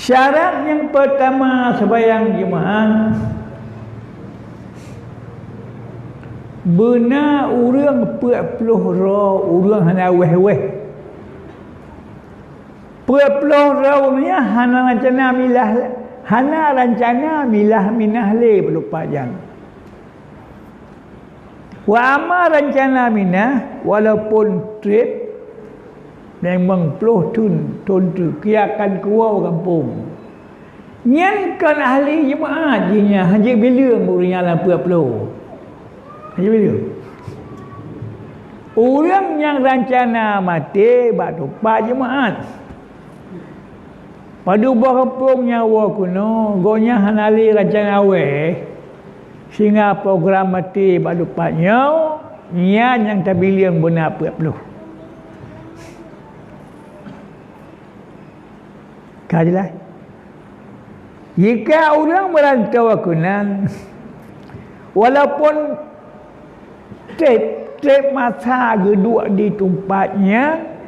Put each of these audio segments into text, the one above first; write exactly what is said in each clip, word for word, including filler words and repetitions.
Syarat nyang peutama seumayang Jumaat, beuna ureuëng peuet ploh droe ureuëng hana wéh-wéh. Peuet ploh droe ureuëng nyan hana rancana milah, hana rancana milah minah lé peuet ploh pat nyan. Wa ama rancana minah, walaupun treb limong ploh thon, thon teuk, ia akan keuluwa gampông. Nyan kon ahli Jumaat jih nyan, hanjeuet bileueng ureuëng nyang lam peuet ploh. Hanjeuet bileueng. Ureuëng nyang rancana maté bak teumpat Jumaat. Padub boh gampông nyang woe keunoe, gobnyan hana lé rancana wéh, sehingga program maté bak teumpat nyoe, nyan nyang tabileueng beuna peuet ploh. Ka jeulaih? Jika ureuëng meurantoe keunan, walaupun treb, treb masa geuduek di teumpat nyan,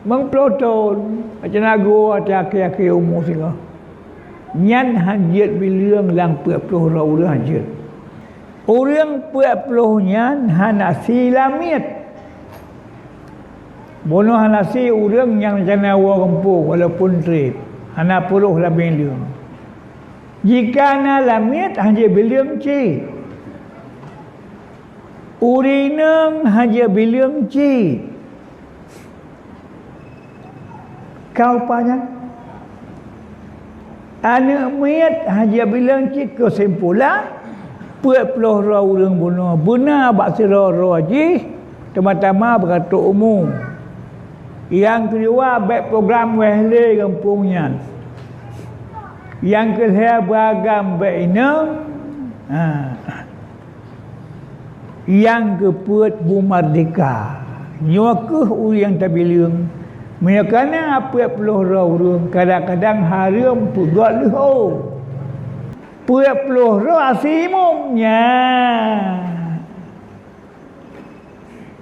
limong ploh thon, macam na geuh até akhé-akhé umu singoh, nyan hanjeuet bileueng lam peuet ploh droe ureuëng hanjeuet. Ureuëng peuet ploh nyan hana sie lamiet. Bunoe hana sie ureuëng nyang rancana woe gampông walaupun treb, hana peuroh lam bileueng. Jika na lamiet, hanjeuet bileueng cit. Ureuëng inong hanjeuet bileueng cit. Ka rupa nyan. Aneuëk miet hanjeuet bileueng cit. Keusimpulan, peuet ploh droe ureuëng bunoe beuna bak sidroe-droe jih, teuma-teuma beugatok umu. Nyang keudua, bék program wéh lé gampông nyan. Nyang keulhée, beuagam bék inong. Ha. Nyang keupeuet, beumardeka. Nyoe kheueh ureuëng nyang tabileueng. Meunyoe kana peuet ploh droe ureuëng, kadang-kadang hareuem peugét leuho. Peuet ploh droe asimum nyan.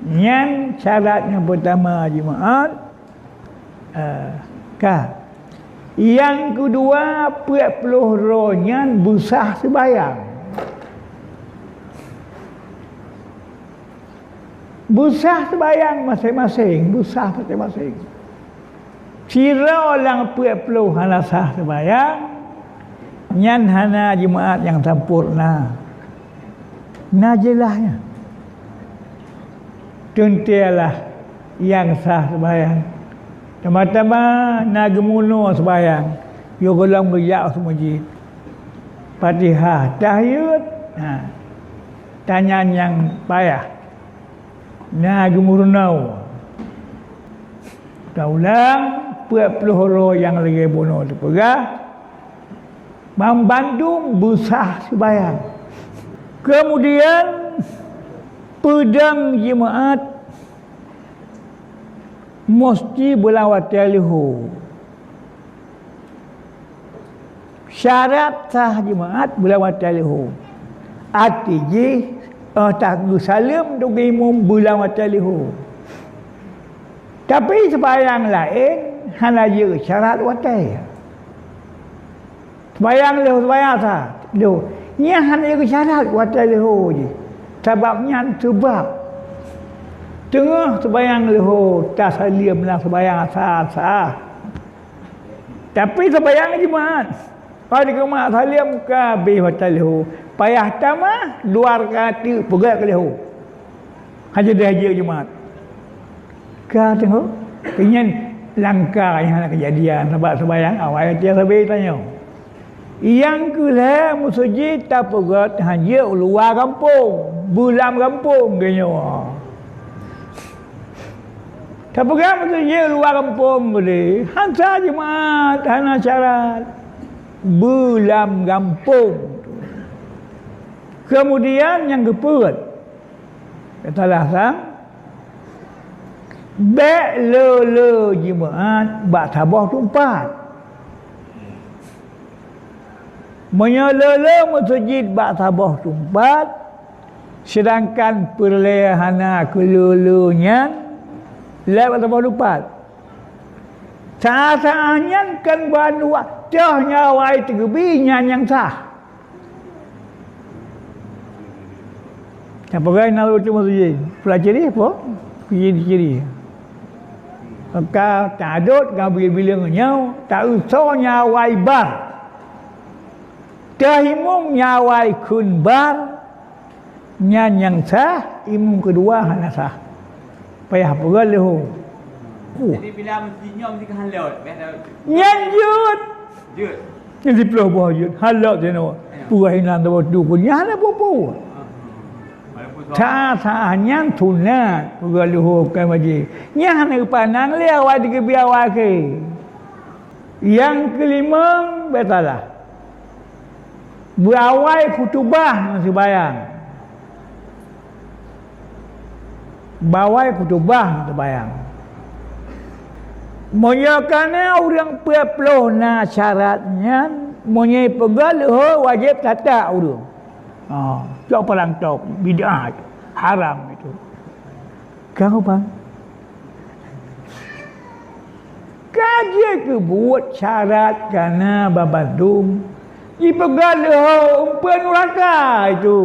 Nyan syarat nyang peutama Jumaat. Eh, ka. Nyang keudua, peuet ploh droe nyan beusah seubayang. Beusah seubayang maséng-maséng, beusah maséng-maséng. Sidroe lam peuet ploh hana sah seubayang, nyan hana Jumaat nyang sampurna. Na jeulaih nyan. Teuntée lah nyang sah seubayang. Teuma-teuma na geumunoe seubayang, yoh gohlom geujak u meuseujid. Fatihah, tahiyat, ha, tanyan nyang payah. Na geumunoe. Taulang, peuet ploh droe nyang lagée bunoe teupeugah, banmandum beusah seubayang. Keumudian, peudong Jumaat musti beulam watée leuho. Syarat sah Jumaat beulam watée leuho. Arti jih, óh tageusaleuem dum imum beulam watée leuho. Tapi seubayang laén hana jeuet syarat watée. Seubayang leuho, seubayang sah leuho. Nyan hana jeuet syarat watée leuho jih. Sabab nyan seubab teungoh seubayang leuho tasaleuem lam seubayang sah, sah. Tapi seubayang Jumaat, pada Jumaat saleuem ka abéh watée leuho, payah tamah dua rakaat teuk peugét keu leuho. Hana deuh jeuet Jumaat. Ka teungoh, keu nyan langka nyang hana keujadian, sabab seubayang awai watée sabe tanyoe. Nyang keu lhée meuseujid tapeugét hanjeuet u luwa gampông, beulam gampông geuh nyoe. Tapeugah meuseujid luwa gampông keudeh, han sah Jumaat, hana syarat. Beulam gampông. Keumudian nyang keupeuet, salah sang, bék le-le Jumaat bak saboh teumpat. Meunyoe le-le meuseujid bak saboh teumpat, seudangkan peureulée hana keu le-le nyan lé bak saboh teumpat, saát-saát nyan kan bandua, Toh nyang awai teugeubi nyan nyang sah. Nyang peugah na lôn teuma sujud. Peula ciri apa? Ciri-ciri. Maka tadot ngon bileng-bileng nyoe, ta-eu soe nyang awai bar. Teuhimong nyang awai kheun bar, nyan nyang sah, imum keudua hana sah. Payah peugah leuho. Uh. Jadi bila meusinyom si keuhan lewat, biasa. Nyan jeuet. Jeuet. Nyan siplôh boh jeuet. Halot sinoe. Ya. Peugah inan saboh tu pun nyan hana peue-peue. Walaupun suami. Sah-sah nyan sunat. Peugah leuho kan wajib. Nyan hana geupanang lé awai digeubi awai keu. Nyang keulimong, beusalah. Beuawai khutubah ngon seubayang. Beuawai khutubah ngon seubayang. Meunyoe kana ureuëng peuet ploh na syarat nyan, meunyoe peugah leuho wajéb tatak ureuëng. Ha, cok palang tok, bid'ah, haram itu. Kau bang. Ka jeuet keu buet syarat kana babandum, jipeugah leuho umpeu nuraka itu.